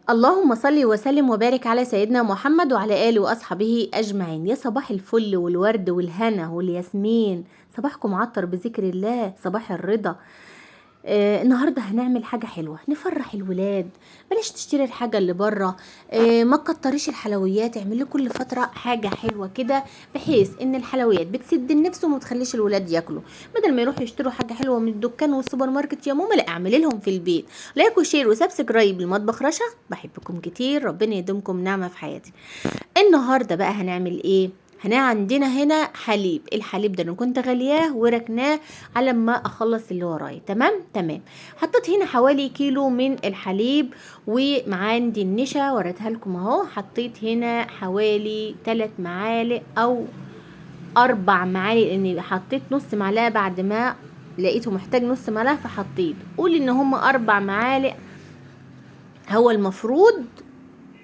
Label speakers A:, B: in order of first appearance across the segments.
A: اللهم صل وسلم وبارك على سيدنا محمد وعلى آله وأصحابه أجمعين. يا صباح الفل والورد والهنا والياسمين، صباحكم عطر بذكر الله، صباح الرضا. النهارده هنعمل حاجة حلوة نفرح الولاد. بلاش تشتري الحاجة اللي بره، ما تكتريش الحلويات، اعملي كل فترة حاجة حلوة كده بحيث ان الحلويات بتسد النفس وما تخليش الولاد ياكلوا. بدل ما يروحوا يشتروا حاجة حلوة من الدكان والسوبر ماركت يا ماما، لا اعملي لهم في البيت. like و share و subscribe لمطبخ رشا. بحبكم كتير، ربنا يديمكم نعمه في حياتي. النهارده بقى هنعمل ايه؟ عندنا هنا حليب. الحليب ده انا كنت غلياه وركناه على ما اخلص اللي ورايا. تمام تمام. حطيت هنا حوالي كيلو من الحليب، ومعاندي النشا وريتها لكم اهو. حطيت هنا حوالي 3 معالق او 4 معالق، لاني حطيت نص معلقه بعد ما لقيته محتاج نص معلقه فحطيت. قولي ان هم 4 معالق، هو المفروض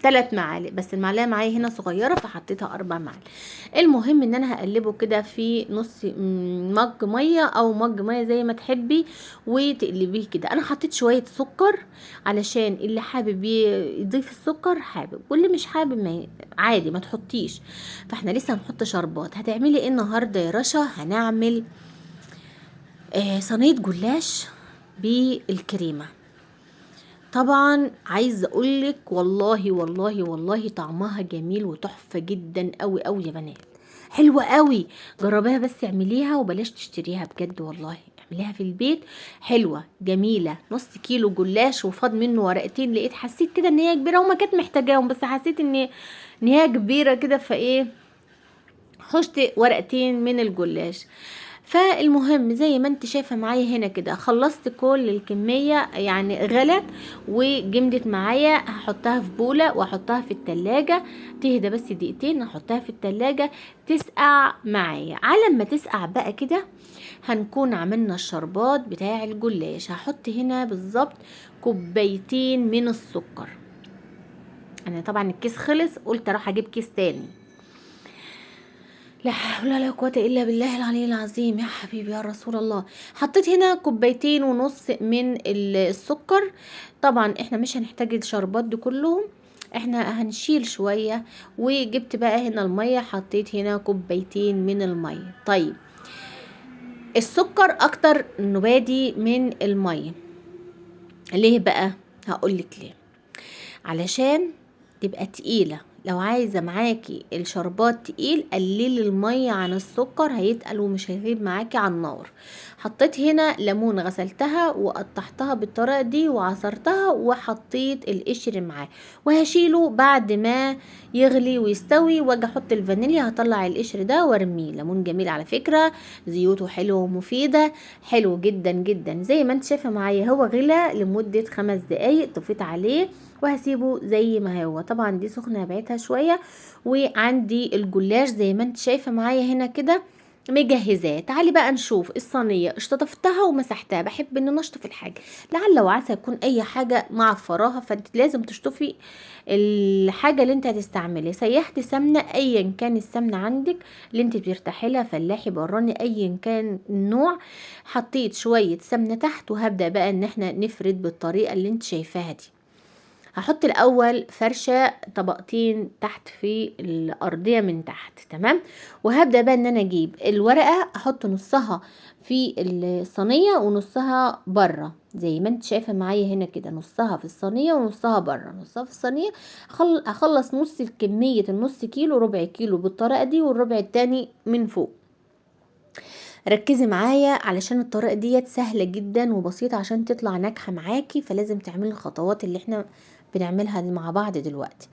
A: 3 معالق بس المعلقة معايا هنا صغيرة فحطيتها 4 معالق. المهم ان انا هقلبه كده في نص مج مية او مج مية زي ما تحبي، وتقلبيه كده. انا حطيت شوية سكر علشان اللي حابب يضيف السكر حابب، واللي مش حابب ما عادي ما تحطيش. فاحنا لسه هنحط شربات. هتعملي ايه النهارده يا رشا؟ هنعمل صينية جلاش بالكريمه. طبعا عايزه اقولك والله والله والله طعمها جميل وتحفه جدا قوي قوي يا بنات، حلوة قوي. جربيها بس، اعمليها وبلاش تشتريها بجد والله، اعمليها في البيت حلوة جميلة. نص كيلو جلاش وفاض منه ورقتين، لقيت حسيت كده ان هي كبيرة وما كانت محتاجاهم، بس حسيت ان هي كبيرة كده فايه حشت ورقتين من الجلاش. فالمهم زي ما انت شايفه معايا هنا كده خلصت كل الكمية، يعني غلت وجمدت معايا. هحطها في بوله واحطها في التلاجة تهدى بس دقيقتين، هحطها في التلاجة تسقع معايا. على ما تسقع بقى كده هنكون عملنا الشربات بتاع الجلاش. هحط هنا بالظبط 2 كوباية من السكر. انا طبعا الكيس خلص، قلت اروح اجيب كيس تاني. لا حول ولا قوة إلا بالله العلي العظيم، يا حبيبي يا رسول الله. حطيت هنا 2.5 كوباية من السكر. طبعا احنا مش هنحتاج الشربات دي كلهم، احنا هنشيل شوية. وجبت بقى هنا المية، حطيت هنا 2 كوباية من المية. طيب السكر اكتر نبادي من المية ليه بقى؟ هقولك ليه. علشان تبقى تقيلة. لو عايزة معاكي الشربات تقيل قللي المية عن السكر، هيتقل ومش هيغيب معاكي على النار. حطيت هنا ليمون غسلتها وقطعتها بالطريقة دي وعصرتها، وحطيت القشر معاه، وهشيله بعد ما يغلي ويستوي. واجي احط الفانيليا، هطلع القشر ده وارميه. ليمون جميل على فكرة، زيوته حلوة ومفيدة، حلو جدا جدا. زي ما انت شايفة معايا هو غلى لمدة 5 دقايق، طفيت عليه وهسيبه زي ما هو. طبعا دي سخنة هبعتها شوية. وعندي الجلاش زي ما انت شايفة معايا هنا كده مجهزاه. تعالي بقى نشوف الصينية، اشطفتها ومسحتها. بحب ان انا اشطف الحاجة لعل وعسى يكون اي حاجة معفراها، فانت لازم تشطفي الحاجة اللي انت هتستعمليها. سيحت سمنه، ايا كان السمنة عندك اللي انت بترتاحي لها، فلاحي براني ايا كان النوع. حطيت شوية سمنه تحت، وهبدا بقى ان احنا نفرد بالطريقة اللي انت شايفاها دي. هحط الاول فرشه طبقتين تحت في الارضية من تحت، تمام. وهبدا بقى ان انا اجيب الورقة، احط نصها في الصينية ونصها بره زي ما انت شايفه معايا هنا كده، نصها في الصينية ونصها بره. نصها في الصينية اخلص نص الكمية، النص كيلو ربع كيلو بالطريقة دي، والربع التاني من فوق. ركزي معايا علشان الطريقة ديت سهلة جدا وبسيطة عشان تطلع ناجحة معاكي، فلازم تعملي الخطوات اللي احنا بنعملها مع بعض دلوقتي.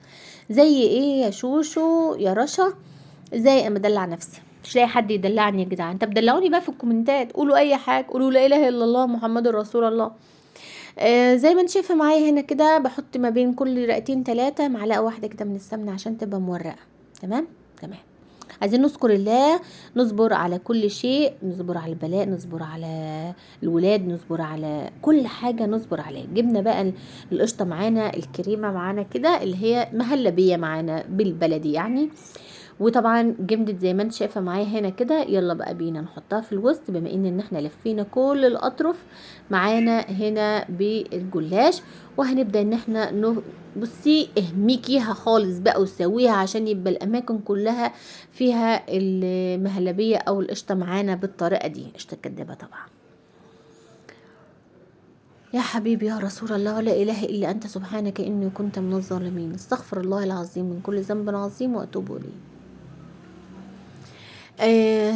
A: زي ايه يا شوشو يا رشا؟ زي اما ادلع نفسي، مش لاقي حد يدلعني يا جدعان. طب دلعوني بقى في الكومنتات، قولوا اي حاجة، قولوا لا اله الا الله محمد رسول الله. زي ما انت شايفه معايا هنا كده بحط ما بين كل رقتين 3 معلقه واحدة كده من السمنة عشان تبقى مورقه. تمام تمام. عايزين نذكر الله، نصبر على كل شيء، نصبر على البلاء، نصبر على الولاد، نصبر على كل حاجة، نصبر عليها. جبنا بقى القشطة معانا، الكريمة معانا كده اللي هي مهلبية معانا بالبلدي يعني. وطبعا جمدت زي ما انت شايفه معايا هنا كده. يلا بقى بينا نحطها في الوسط، بما ان احنا لفينا كل الاطرف معانا هنا بالجلاش. وهنبدا ان احنا بصي اهمكيها خالص بقى وسويها عشان يبقى الاماكن كلها فيها المهلبيه او القشطه معانا بالطريقة دي. قشطه كدابه طبعا. يا حبيبي يا رسول الله، لا اله الا انت سبحانك اني كنت من الظالمين، استغفر الله العظيم من كل ذنب عظيم واتوب اليه.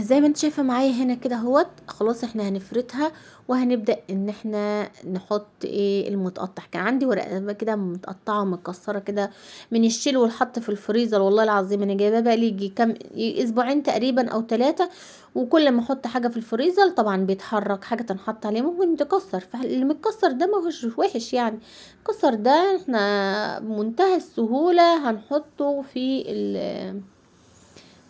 A: زي ما انت شايفه معايا هنا كده اهوت. خلاص احنا هنفردها وهنبدا ان احنا نحط ايه المتقطع. كان عندي ورقة كده متقطعه ومتكسره كده من الشيل والحط في الفريزر، والله العظيم انا جايباه بقى لي كام اسبوعين تقريبا او 3، وكل ما احط حاجة في الفريزر طبعا بيتحرك، حاجة تنحط عليه ممكن تكسر، فاللي متكسر ده ما هوش وحش يعني، كسر ده احنا بمنتهى السهولة هنحطه في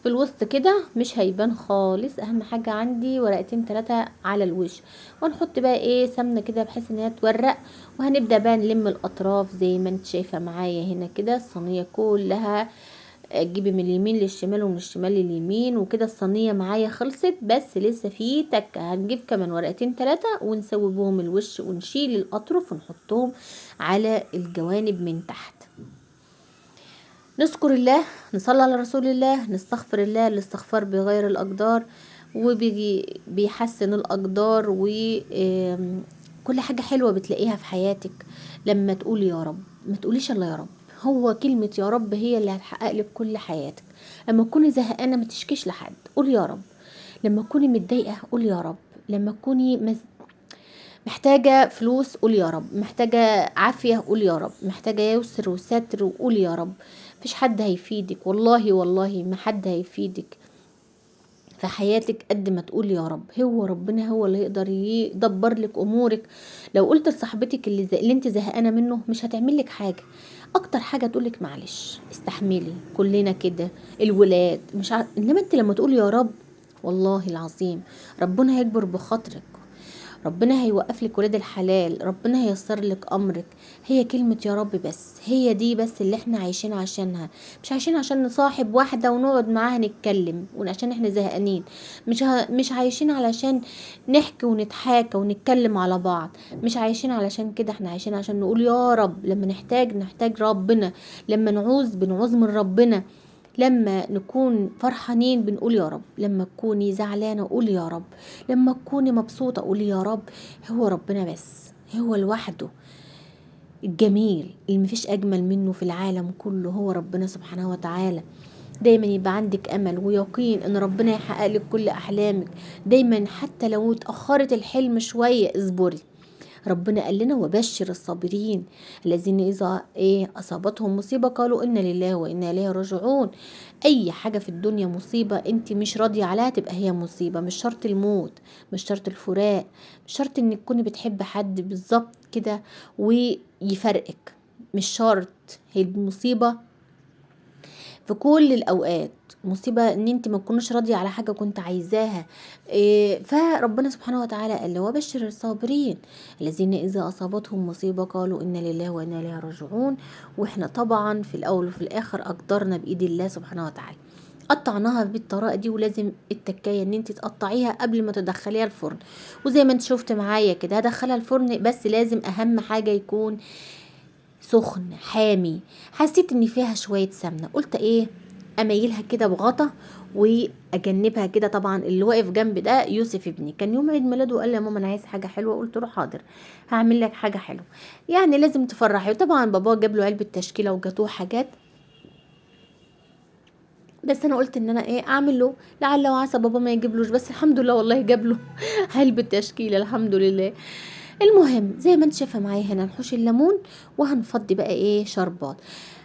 A: الوسط كده، مش هيبان خالص. اهم حاجة عندي ورقتين 3 على الوش، ونحط بقى ايه سمنه كده بحيث ان هي تورق. وهنبدا بقى نلم الاطراف زي ما انت شايفه معايا هنا كده. الصينية كلها تجيبي من اليمين للشمال ومن الشمال لليمين وكده. الصينية معايا خلصت، بس لسه في تكه. هنجيب كمان ورقتين 3 ونسوي بهم الوش ونشيل الاطراف ونحطهم على الجوانب من تحت. نذكر الله، نصلي على رسول الله، نستغفر الله. الاستغفار بيغير الأقدار وبيحسن الأقدار، وكل حاجة حلوة بتلاقيها في حياتك لما تقول يا رب. ما تقوليش الله يا رب، هو كلمة يا رب هي اللي هتحقق لك كل حياتك. لما تكوني زهقانة ما تشكيش لحد، قول يا رب. لما تكوني متضايقة قول يا رب. لما تكوني محتاجة فلوس قول يا رب، محتاجة عافية قول يا رب، محتاجة يسر وستر وقول يا رب. مفيش حد هيفيدك والله، والله ما حد هيفيدك في حياتك قد ما تقول يا رب. هو ربنا هو اللي يقدر يدبر لك امورك. لو قلت لصاحبتك اللي انت زهقانه منه مش هتعمل لك حاجة، اكتر حاجة تقولك معلش استحملي كلنا كده، الولاد مش انما انت لما تقول يا رب والله العظيم ربنا هيكبر بخاطرك، ربنا هيوقف لك ولاد الحلال، ربنا هيسر لك امرك. هي كلمة يا رب بس، هي دي بس اللي احنا عايشين عشانها. مش عايشين عشان نصاحب واحدة ونقعد معاها نتكلم وعشان احنا زهقانين، مش عايشين علشان نحكي ونتحاكى ونتكلم على بعض، مش عايشين علشان كده. احنا عايشين عشان نقول يا رب. لما نحتاج نحتاج ربنا، لما نعوز بنعوز من ربنا، لما نكون فرحانين بنقول يا رب، لما تكوني زعلانة قولي يا رب، لما تكوني مبسوطة قولي يا رب. هو ربنا بس، هو لوحده الجميل اللي مفيش أجمل منه في العالم كله، هو ربنا سبحانه وتعالى. دايما يبقى عندك أمل ويقين إن ربنا يحقق لك كل أحلامك، دايما حتى لو اتأخرت الحلم شوية اصبري. ربنا قال لنا وبشر الصابرين الذين إذا أصابتهم مصيبة قالوا إنا لله وإنا إليه راجعون. أي حاجة في الدنيا مصيبة أنت مش راضية عليها تبقى هي مصيبة. مش شرط الموت، مش شرط الفراق، مش شرط إنك تكوني بتحب حد بالظبط كده ويفرقك، مش شرط. هي المصيبة في كل الأوقات مصيبة ان انت ما تكونوش راضية على حاجة كنت عايزاها. فربنا سبحانه وتعالى قال وبشر الصابرين الذين اذا اصابتهم مصيبة قالوا انا لله وانا اليه راجعون. واحنا طبعا في الاول وفي الاخر اقدرنا بايد الله سبحانه وتعالى. قطعناها بالطريقة دي، ولازم التكايه ان انت تقطعيها قبل ما تدخليها الفرن. وزي ما انت شفت معايا كده هدخلها الفرن، بس لازم اهم حاجة يكون سخن حامي. حسيت ان فيها شوية سمنه، قلت اميلها كده بغطا واجنبها كده. طبعا اللي واقف جنب ده يوسف ابني، كان يوم عيد ميلاده وقال لي يا ماما انا عايز حاجة حلوة، قلت له حاضر هعمل لك حاجة حلوة، يعني لازم تفرحي. وطبعا بابا جاب له علبة تشكيله وجاتوه حاجات، بس انا قلت ان انا اعمل له لعل وعسى بابا ما يجيبلوش، بس الحمد لله والله جاب له علبة تشكيله الحمد لله. المهم زي ما انت شايفه معايا هنا نحوش الليمون، وهنفضي بقى شربات.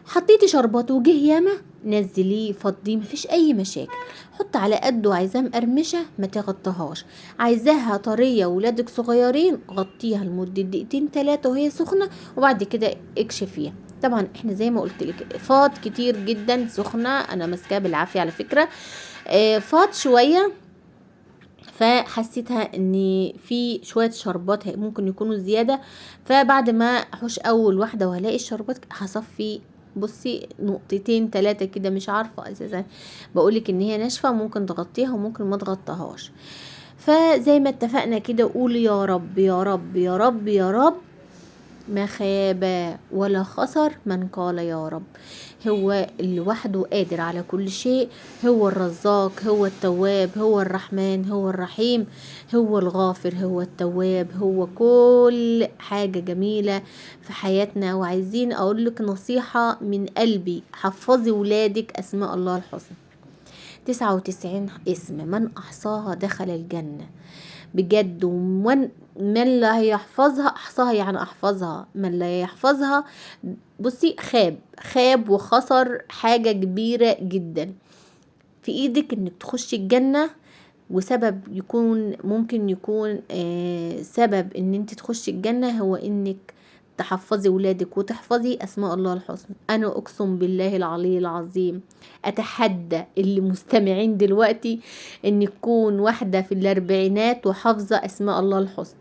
A: حطيتي شربات وجه ياما نزليه فضية مفيش اي مشاكل. حط على قده، عايزاه مقرمشه ما تغطيهاش، عايزاها طرية ولادك صغيرين غطيها لمدة دقيقتين 3 وهي سخنة، وبعد كده اكشفيها. طبعا احنا زي ما قلت لك فاض كتير جدا سخنة، انا ماسكاها بالعافية على فكرة، فاض شوية، فحسيتها ان في شوية شربات ممكن يكونوا زيادة. فبعد ما احوش اول واحدة وهلاقي الشربات هصفي بصي نقطتين 3 كده، مش عارفه اساسا بقولك ان هي ناشفة، ممكن تغطيها وممكن ما تغطيهاش. فزي ما اتفقنا كده، قولي يا رب يا رب يا رب يا رب، ما خاب ولا خسر من قال يا رب. هو لوحده قادر على كل شيء، هو الرزاق، هو التواب، هو الرحمن، هو الرحيم، هو الغافر، هو التواب، هو كل حاجة جميلة في حياتنا. وعايزين اقول لك نصيحة من قلبي، حفظي ولادك اسماء الله الحسنى، 99 اسم، من احصاها دخل الجنة بجد. ومن لا يحفظها احصاها، يعني احفظها، من لا يحفظها بصي خاب وخسر حاجة كبيرة جدا. في ايدك انك تخشي الجنة، وسبب يكون ممكن يكون سبب ان انت تخشي الجنة هو انك تحفظي ولادك وتحفظي اسماء الله الحسنى. انا اقسم بالله العلي العظيم اتحدى اللي مستمعين دلوقتي ان تكون واحدة في الاربعينات وحافظة اسماء الله الحسنى.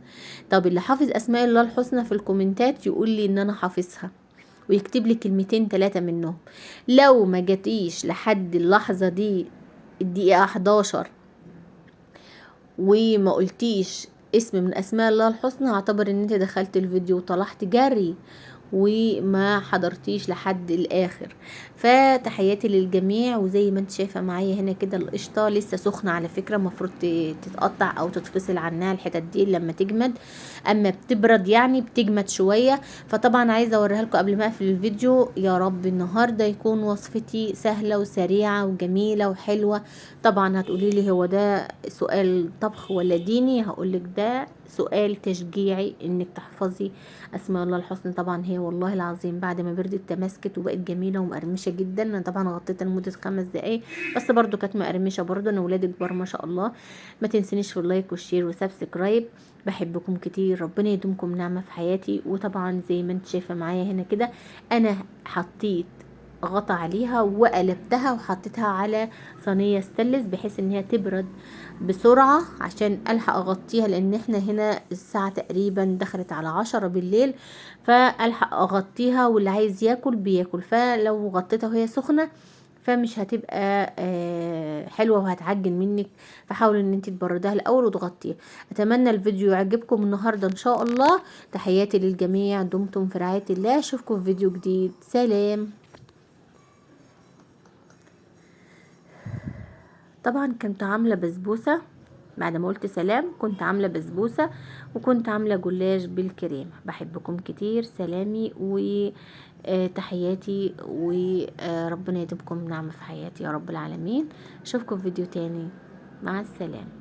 A: طب اللي حافظ اسماء الله الحسنى في الكومنتات يقول لي ان انا حافظها، ويكتب لي كلمتين 3 منهم. لو ما جاتيش لحد اللحظة دي الدقيقة 11 وما قلتيش اسم من اسماء الله الحسنى، اعتبر ان انت دخلت الفيديو وطلعت جري وما حضرتيش لحد الاخر. فتحياتي للجميع. وزي ما انت شايفه معايا هنا كده القشطه لسه سخنة على فكرة، المفروض تتقطع او تتفصل عنها الحتت دي لما تجمد، اما بتبرد يعني بتجمد شوية. فطبعا عايزه اوريها لكم قبل ما اقفل الفيديو. يا رب النهارده يكون وصفتي سهلة وسريعة وجميلة وحلوه. طبعا هتقولي لي هو ده سؤال طبخ ولا ديني؟ هقولك ده سؤال تشجيعي انك تحفظي اسماء الله الحسنى. طبعا هي والله العظيم بعد ما بردت تماسكت وبقت جميلة ومقرمشه جدا. انا طبعا غطيتها لمدة 5 دقايق بس، برضو كانت مقرمشه برضو. انا ولادي كبار ما شاء الله. ما تنسونيش في ال like وال share و subscribe. بحبكم كتير، ربنا يدومكم نعمه في حياتي. وطبعا زي ما انت شايفه معايا هنا كده انا حطيت غطا عليها وقلبتها وحطيتها على صينية ستانلس بحيث ان هي تبرد بسرعة عشان الحق اغطيها، لان احنا هنا الساعة تقريبا دخلت على 10 بالليل، فالحق اغطيها. واللي عايز ياكل بياكل، فلو غطيتها وهي سخنة فمش هتبقى حلوة وهتعجن منك، فحاولوا ان انت تبردها الاول وتغطيها. اتمنى الفيديو يعجبكم النهارده ان شاء الله. تحياتي للجميع، دمتم في رعاية الله، اشوفكم في فيديو جديد. سلام. طبعا كنت عامله بسبوسه بعد ما قلت سلام، كنت عامله بسبوسه وكنت عامله جلاش بالكريمه. بحبكم كتير، سلامي وتحياتي، وربنا يديمكم نعمه في حياتي يا رب العالمين. اشوفكم في فيديو تاني، مع السلامة.